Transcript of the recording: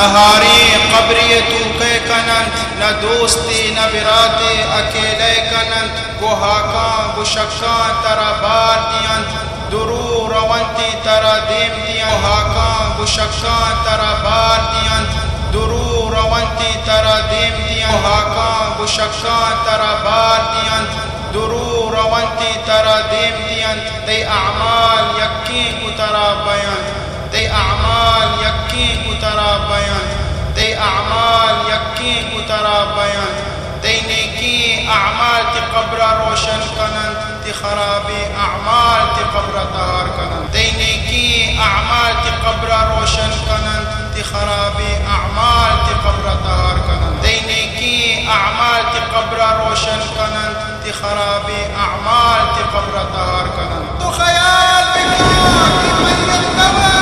تہاریں قبرے ءِ توکئے کننت، نہ دوستے نہ براتے اکیلئے کننت۔ گوں ہاکاں گوں شکاں ترا بار دینت، درو رونتی ترا دیم دینت۔ ہاکاں گوں شکاں ترا بار دینت، درو رونتی ترا دیم دینت۔ ہاکاں گوں شکاں ترا بار دینت، درو رونتی ترا دیم دینت۔ تئی اعمال یکیں گوں ترا بینت، تئی اعمال یکیں گوں ترا بینت، تئی اعمال یکیں گوں ترا بینت۔ تئی نیکیں اعمال تئی قبر ءَ روشن کننت، تئی خرابیں اعمال تئی قبر ءَ تہار کننت۔ تئی نیکیں اعمال تئی قبر ءَ روشن کننت، تئی خرابیں اعمال تئی قبر ءَ تہار کننت۔ تئی نیکیں اعمال تئی قبر ءَ روشن کننت، تئی خرابیں اعمال تئی قبر ءَ تہار کننت۔